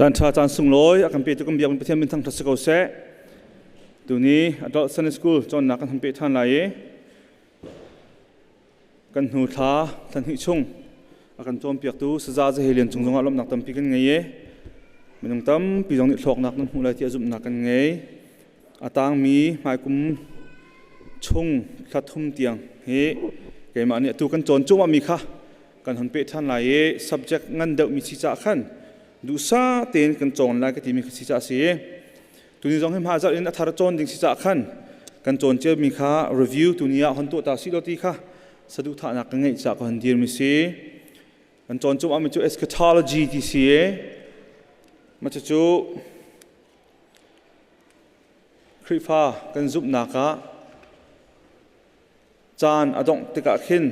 Caan ṭha caan sunglawi a kan petu kan biak Pathian min thangṭhat si ko seh. Tuni adult Sunday School cawnnak kan han peh ṭhan lai i kan hnu thla thla hnih chung a kan cawnpiaktu Saza Zahe Lian cung zongah lawmhnak tampi kan ngei i minung tampi zong nih hlawknak nan hmuh lai tiah zumhnak kan ngei. A tangmi hmaikum chung thla thum tiang hi keimah nih atu kan cawn cuahmahmi kha kan hon peh ṭhan lai i subject ngan deuhmi si caah khan duhsah tein kan cawn lai ka timi kha si caah a si. Tuni zong hi hmaizarh in a thar cawn ding si caah khan kan cawn ciami kha review tuni ah hon tuah ta sih law ti kha saduhthahnak ka ngeih caah ka hon dirmi si. Kan cawn cuahmahmi cu eschatology ti si i mah cucu Khrihfa kan zumhnak ah caan a dongh tikah khin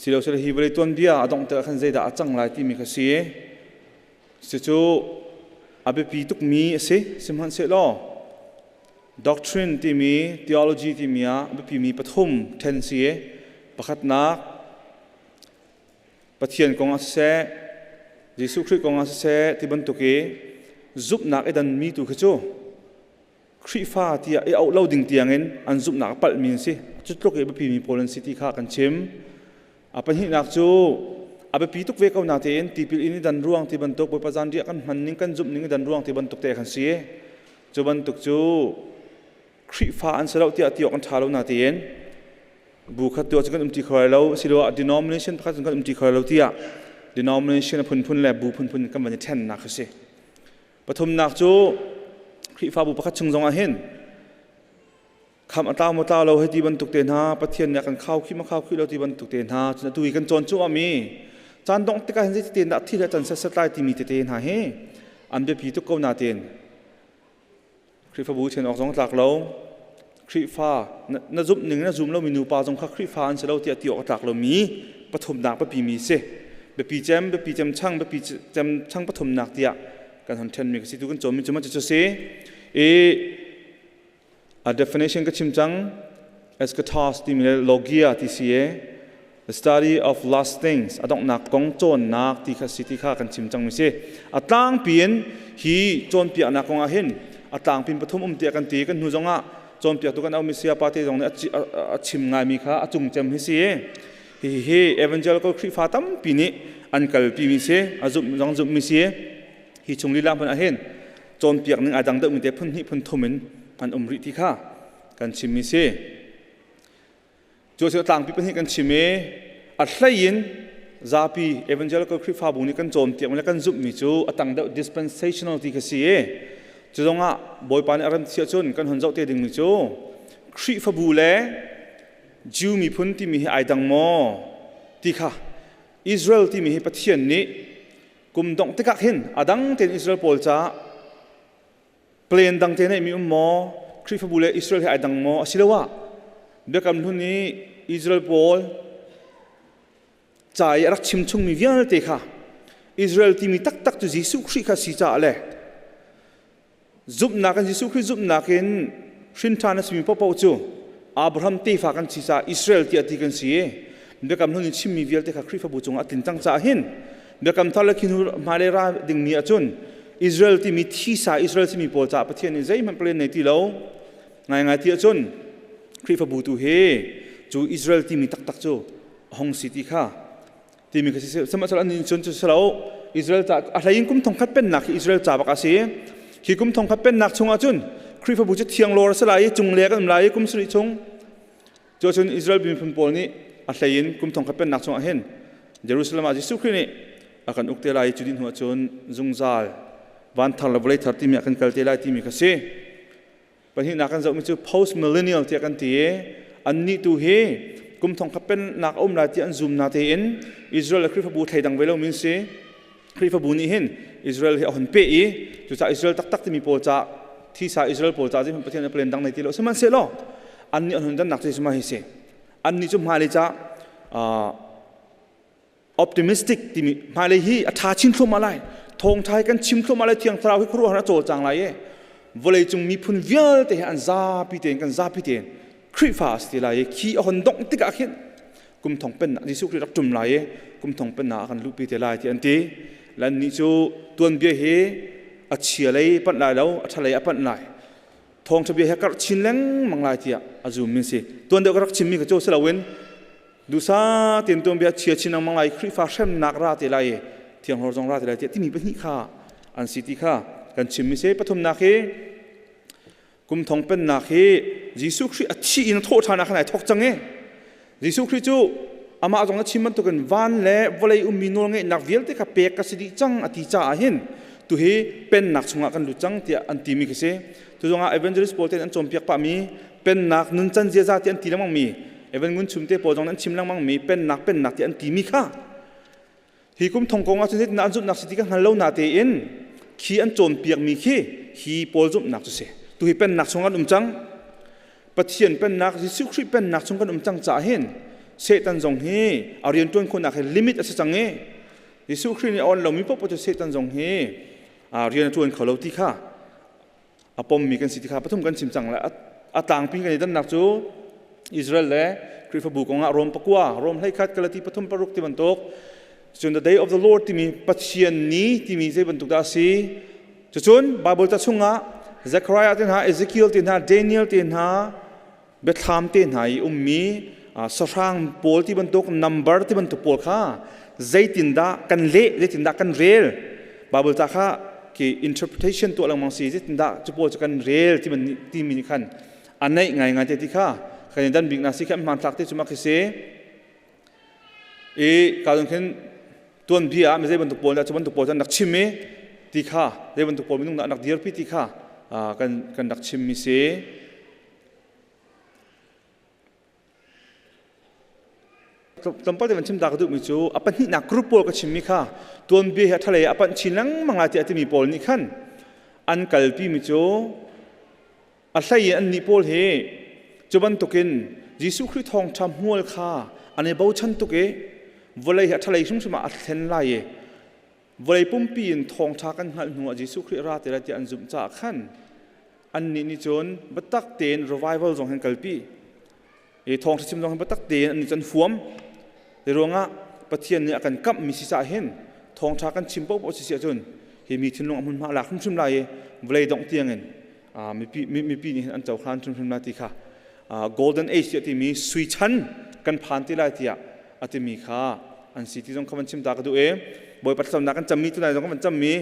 silosile hi vawlei tuanbia a dongh tikah khan zeidah a cang lai timi kha si. Cucu a biapi tukmi a si. Sihmanhsehlaw doctrine timi theology timi ah a biapimi pathum ṭhen si. Pakhatnak Pathian kong ah siseh, Jesuh Khrih kong ah siseh ti bantuk i zumhnak i danmi tu khi cu Khrihfa tiah i auh lo ding tiangin an zumhnak a palhmi an si. Cu tluk i biapimi pawl an si ti kha kan chim. A pahnihnak cu a biapi tuk ve ko natein tipil in i dan ruang ti bantuk Bawipa zanriah kan hman ning kan zumh ning i dan ruang ti bantuk te kan si. Cu bantuk cu Khrihfa an si lo tiah ti awk an ṭha lo natein bu khat tu ah kan umṭi kho lai lo asiloah denomination pakhat kan umṭi kho lai lo tiah denomination a phunphun le bu phunphun kan van i ṭhennak a si. Pathumnak cu Khrihfabu pakhat chung zong ah hin kham a tlau maw tlau lo hei ti bantuk te hna Pathian nih a kan khau khi ma khau khi lo ti bantuk te hna cun atu hi kan cawn cuahmah mi caan dongh tikah hin zeiti tein dah thil a can setset lai timi tete hna hi an biapi tuk ko natein Khrihfabu ṭhen awk zong tlak lo. Khrihfa na zumh ning na zum lomi nupa zong kha Khrihfa an si lo tiah ti awk a tlak lomi pathumnak biapi mi si. Biapi cem, biapi cem chang, biapi cem chang pathumnak tiah kan hon ṭhenmi ka si tu kan cawnmi cu cu si. I a definition ka chim cang eschatos timi le logia ti si e the study of last things a donghnak kong cawnnak ti kha si ti kha kan chim cangmi si a tlangpi in hi cawnpiaknak kong ah hin a tlangpi in pathum um tiah kan ti kan hnu zong ah cawnpiaktu kan aumi saya pa te zong nih a chim ngaimi kha a cung cem hi si hi hi evangelical Khrihfa tampi nih an kalpi mi si a zumh zong zumh mi si hi chung lila hmun ah hin cawnpiak ning a dang deuh mi te phun hnih phun thum in an um rih ti kha kan chim mi si. Cu a si tlangpi pahnih kan chim i a hlei in zapi evangelical Khrihfabu nih kan cawnpiak le kan zumhmi cu a tang deuh dispensational ti kha si i cu zongah Bawipa nih a rem thiah cun kan hun zoh te dingmi cu Khrihfabu le Jew miphun timi hi ai dang maw ti kha Israel timi hi Pathian nih kum dongh tikah hin a dang tein Israel pawl caah Plan dang te neihmi um maw? Khrihfabu le Israel he ai dang maw? Asiloah Biakam Hlun i Israel pawl ca i a rak chim chungmi vialte kha Israel timi taktak cu Jesuh Khrih kha si caah le zumhnak in Jesuh Khrih zumhnak in hrin ṭhan a simi paohpaoh cu Abraham tefa kan si caah Israel tiah ti kan si i Biakam Hlun in chimmi vialte kha Khrihfabu cungah a tlin cang caah hin Biakam Thar le khi hnu hmailei ra dingmi ahcun Israel timi thisa Israel simi pawl caah Pathian nih zeihmanh plan nei ti lo. Ngaingai ti ahcun Khrihfabu tu hi cu Israel timi taktak cu a hong si ti kha timi kha si sihmanhsehlaw an cun cu si lo Israel ca a hlei in kum thongkhat pennak hi Israel ca bak a si. Hi kum thongkhat pennak chungah cun Khrihfabu cu thianglawr a si lai i cungle kan um lai i kum sarih chung Cu cun Israel miphun pawl nih a hlei in kum thongkhat pennak chungah hin Jerusalem ah Jesuh Khrih nih a kan uk te lai i cu dih hnu ahcun zungzal van thar le vawlei thar timi ah kan kal te lai timi kha si. Pahnihnak kan zohmi cu post millennial tiah kan ti i annih tu hi kum thongkhat pennak a um lai ti an zum na tein Israel le Khrihfabu thleidang ve lomi an si. Khrihfabu nih hin Israel hi a hun peh i cucaah Israel taktak timi pawl ca thisa Israel pawl ca zeihmanh Pathian a plan dang nei ti lo sihmanhsehlaw annih an hun dannak cu hi si annih cu hmailei ca optimistic timi hmailei hi a ṭha chin thluahmah lai thawngṭha hi kan chim thluahmah lai thiang thlarau hi khuaruahhar a cawlcang lai i vawleicung miphun vialte hi an zapi tein kan zapi tein Khrihfa a si ti lai i khi a hon dongh tikah khin kum thong pennak Jesuh Khrih rak ṭum lai i kum thong pennak a kan luhpi te lai ti an ti. Lan nih cu tuanbia hi a chia lei panh lai lo, a ṭha lei a panh lai. Thawngṭha bia hi a karh chin lengmang lai tiah a zum mi si. Tuan deuh ka rak chimmi kha cu si loin duhsa tein tuanbia chia chin lengmang lai, Khrihfa hremnak ra te lai i thianghlor zong ra te lai tiah timi pahnih kha an si ti kha kan chimmi si. Pathumnak hi kum thong pennak hi Jesuh Khrih a thih in a thawh ṭhan ah khan ai thawk cang i Jesuh Khrih cu amah zong a chim bantukin van le vawlei ummi nawlngeihnak vialte kha pek ka si dih cang a ti caah hin tuhi pennak chungah kan lut cang tiah an timi khi si. Tu zongah evangelist pawl tein an cawnpiak pahmi pennak nuncan ziaza ti an ti lengmang mi Evan Ngun Chum te pawl zong an chim lengmang mi pennak pennak ti an timi kha hi kum thong kong ah cun zeitindah an zumhnak si ti ka hngal lo na tein khi an cawnpiakmi khi hi pawl zumhnak cu si. Tu hi pennak chung an um cang. Pathian pennak Jesuh Khrih pennak chung kan um cang caah hin Satan zong hi a rian ṭuan khawhnak hi limit a si cang i Jesuh Khrih nih a on lomi paoh cu Satan zong hi rian a ṭuan kho lo ti kha a pommi kan si ti kha pathum kan chim cang le a tlangpi kan i dannak cu Israel le Khrihfabu kongah Rom pakua, Rom 11, Galati pathum paruk ti bantuk cun the day of the Lord timi Pathian ni timi zei bantuk dah a si. Cucun Bible ca chungah Zechariah te hna, Ezekiel te hna, Daniel te hna, biathlam te hna i ummi sahrang pawl ti bantuk number ti bantuk pawl kha zeitindah kan leh, zeitindah kan rel. Bible ca kha ki interpretation tuah lengmang si, zeitindah cu pawl cu kan rel timi nih khan a neih ngaingai te ti kha kan i dan bik na si kha hmanthlak te cu mak khi si. I ka khin tuanbia ah mi zei bantuk pawl dah cu bantuk pawl cu an rak chim i ti kha zei bantuk pawl minung dah an rak dirpi ti kha kan rak chimmi si. Tlawmpal te van chim ta ka duhmi cu a pahnihnak group pawl ka chimmi kha tuanbia hi a ṭhalei a panh chin lengmang lai tiah a timi pawl nih khan an kalpimi cu A hlei in annih pawl hi cu bantukin Jesuh Khrih thawngṭha hmual kha an i bochan tuk i vawlei hi a ṭhalei hrimhrim ah a thlen lai i vawlei pumpi in thawngṭha kan hngalh hnuah Jesuh Khrih ra te lai tiah an zumh caah khan annih nih cun biatak tein revival zong hin kalpi i thawngṭha chim zong hin biatak tein annih cu an huam. Hi ruangah Pathian nih a kan kamhmi si caah hin thawngṭha kan chim paohpaoh si ahcun hi mi thinlung a hmunhma a lak hrimhrim lai i vawlei dongh tiangin mipi mipi nih hin an cohlan hrimhrim lai ti kha golden age tiah timi sui chan kan phan ti lai tiah a timi kha an si ti zong kha van chim ta ka duh i Bawipa thlacamnak kan cammi tunai zong kan van cammi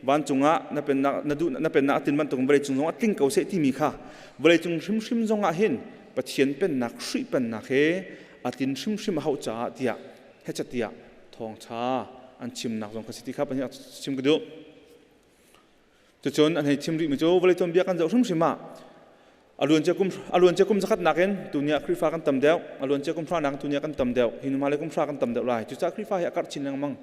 vancung ah na pennak na duh na pennak a tin bantuk vawlei cung zong ah tling ko seh timi kha vawlei cung hrimhrim zong ah hin Pathian pennak Khrih pennak he a tlin hrimhrim a hauh caah tiah hechet tiah thawngṭha an chimnak zong kha si ti kha pahnih chim ka duh. Cucun an hei chim rihmi cu vawlei tuanbia kan zoh hrimhrim ah a luancia kum zakhat nakin tuni ah Khrihfa kan tam deuh, a luancia kum hra nakin tuni ah kan tam deuh, hi hnu kum hra kan tam deuh lai. Cucaah Khrihfa hi a karh chin lengmang.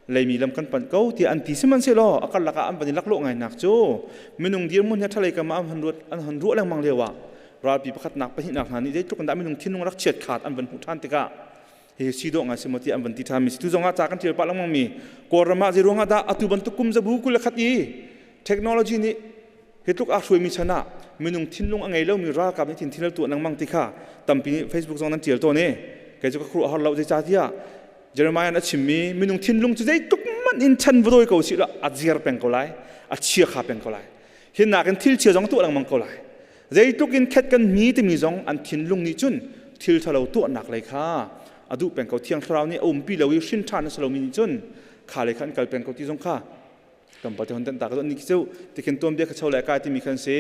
Leimi lam kan panh ko tiah an ti. Sihmanhsehlaw a karlak ah an van i laklawh ngainak cu minung dirhmun he ṭhalei kam ah an han ruah lengmang lio ah ralpi pakhatnak pahnihnak hna nih zeitluk in dah minung thinlung rak chiat khaat an van hmuh ṭhan tikah hi si dawh ngai si maw tiah an van ti ṭhan mi si. Tu zong ah ca kan ṭial pah lengmang mi Kawlram ah zeiruang ah dah atu bantuk kum zabu 21 i technology nih hi tluk aa hruaimi chan ah minung thinlung a ngei lomi ralkap nih thin thinal tuah lengmang ti kha tampi nih Facebook zong nan ṭial tawn i kei cu ka khuaruah har lo. Zeicahtiah Jeremiah a chimmi minung thinlung cu zeitluk hmanh in chan va dawi ko sih law a ziar peng ko lai, a chia kha peng ko lai. Hi nakin thil chia zong tuah lengmang ko lai. Zeitluk in khet kan hmi timi zong an thinlung nih cun thil ṭhalo tuahnak lei kha a duh peng ko. Thiang Thlarau nih a umpi lo i hrin ṭhan a si lomi nih cun kha lei kha an kal peng ko ti zong kha tlawmpal te hon tan ta ka ni cu tikhin tuanbia kha cho le kai timi khan si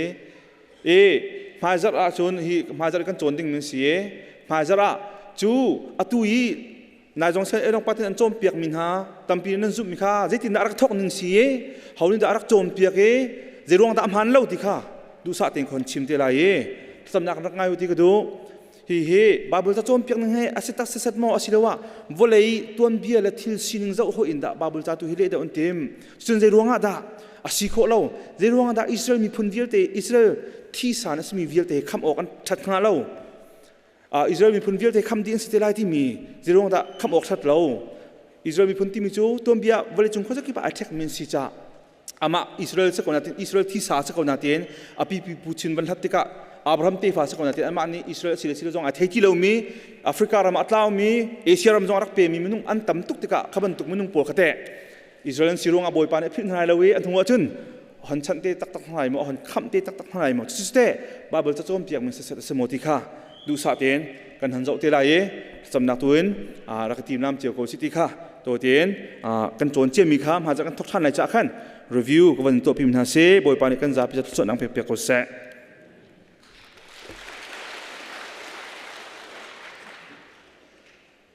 i hmaizarh ah cun hi hmaizarh kan cawn ding min si i hmaizarh ah cu atu i nai zong sen erong patin an cawnpiak mi hna tampi nan zumh mi kha zeitin dah rak thok ning si i ho nih dah rak cawnpiak i zeiruang dah a hmaan lo ti kha duhsah tein khon chim te lai i thlacamnak rak ngai u ti ka duh. Hihi Bible ca cawnpiak ning he a si tak siset maw asiloah vawlei tuanbia le thil sining zoh hawih in dah Bible ca tu hi leh deuh an tim? Cun zei ruangah dah a si khawh lo? Zei ruangah dah Israel miphun vialte, Israel thisa na simi vialte khamh awk an ṭhat hnga lo? Israel miphun vialte kham dih an si te lai timi zei ruangah dah khamh awk ṭhat lo? Israel miphun timi cu tuanbia vawleicung khuazakip ah ai ṭhekmi an si caah amah Israel si ko nain Israel thisa si ko nain a pipi pu chin van hlat tikah Abraham tefa si ko nain amah nih Israel si le si lo zong ai thei ti lomi, Africa ram ah a tlaumi, Asia ram zong a rak pemi minung an tam tuk tikah kha bantuk minung pawl kha teh Israel an si ruangah Bawipa nih a philh hna lai lo i a hnu ahcun hon chanh te taktak hna lai maw, hon khamh te taktak hna lai maw, cucu teh Bible ca cawnpiak mi siseh a si maw ti kha duhsah tein kan han zoh te lai i thlacamnak tu in rak i timlam cio ko si ti kha to tein kan cawn ciami kha hma kan thok ṭhan lai cah khan review ka van tuah pim hna si. Bawipa nih kan zapi ca thluachuahnak pek piak ko seh.